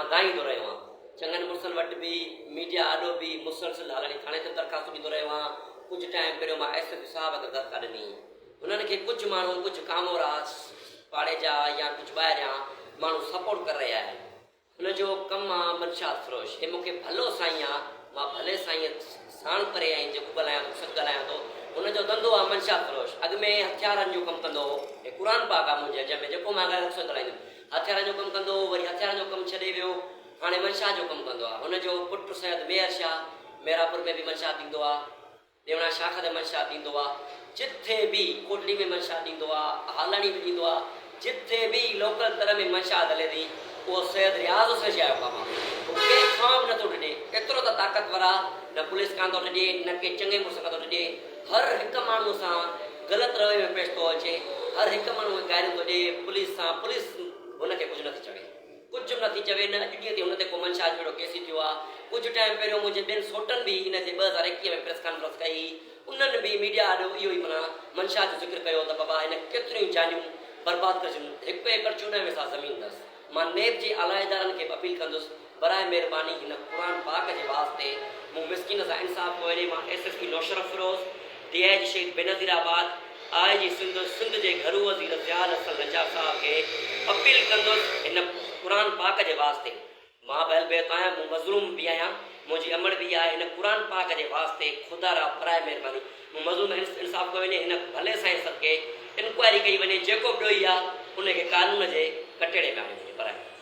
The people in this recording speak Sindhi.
مان دانهيندو رهيو آهيان. چڱن مڙسن وٽ به، ميڊيا آڏو به مسلسل هالاڻي ٿاڻي تي به درخواستون ڏيندو رهيو آهيان. ڪجهه ٽائيم پهريون مان ايس ايس پي صاحب کي به درخواست ڏني. هنن کي ڪجهه ماڻهو ڪجهه ڪامورا پاڙي جا يا ڪجهه ٻاهريان ماڻهو سپورٽ ڪري رهيا آهن. هن جو ڪم آ منشات فروش. هي مون کي ڀلو سائين آ، مان ڀلي سائينء ساڻ پري ۽ جيڪو ڳالهايان ٿو سچ ڳالهايان ٿو. هن جو ڌنڌو آ منشات فروش. اڳ ۾ هٿيارن جو ڪم ڪندو هو. هي قرآن پاڪ آ منهنجي هنج ۾ جيڪو مان ڳالهايان ٿو سچ ڳالهائيندم. هٿيارن جو ڪم ڪندو هو، وري هٿيارن جو ڪم ڇڏي ويو. هاڻي منشات جو ڪم ڪندو آ. هن جو پٽ سيد ميهر شاهه ميراپور ۾ به منشات ڏيندو آ. ڏيوڻا شاخ تي منشا ڏيندو آ، جٿي به ڪوٽڙي ۾ منشا ڏيندو آ، هالاڻي به ڏيندو آ، جٿي به لوڪل تر ۾ منشا هلي ٿي، اهو سيد رياض حسين شاهه جو ڪم آ. هو ڪنهن کان به نٿو ڊڄي، ايترو ته طاقتور آ، نه پوليس کان ٿو ڊڄي، نه ڪنهن چڱي مڙس کان ٿو ڊڄي، هر هڪ ماڻهوء سان غلط رويي ۾ پيش ٿو اچي، هر هڪ ماڻهوء کي گاريون ٿو ڏئي، پوليس سان، پوليس هن کي ڪجهه نٿي چوي. ڪجهه به نٿي چوي نه اڄ ڏينهن تائين هن تي ڪو منشا جو اهڙو ڪيس ئي ٿيو آ. ڪجهه ٽائيم پهريون منهنجي ٻين سوٽن به ان جي 2021 ۾ پريس ڪانفرنس ڪئي هئي انهن به ميڊيا آڏو اهو ئي معنيٰ منشا جو ذڪر ڪيو ته بابا هن ڪيتريون ئي جانيون برباد ڪري ڇڏيون هڪ ايڪڙ 14 ويساهه زمين اٿس مان نيب جي اعليٰ ادارن کي به اپيل ڪندس براء مهرباني هن قرآن پاڪ جي واسطي مون مسڪين سان انصاف ڪيو وڃي مان S S P Naushahro Feroze D I G Shaheed Benazirabad I G Sindh Sindh جي گهرو وزير ضياء الحسن لنجار صاحب کي اپيل ڪندس هن قرآن پاڪ جي واسطي مان به اهل بيت آهيان مون مظلوم به آهيان منهنجي امڙ به آهي هن قرآن پاڪ جي واسطي خدا را براء مهرباني مون مظلوم سان انصاف ڪيو وڃي هن ڀلي سائين صدقي انڪوائري ڪئي وڃي جيڪو به ڏوهي آهي ان کي قانون جي ڪٽهڙي ۾ آڻيو وڃي براء.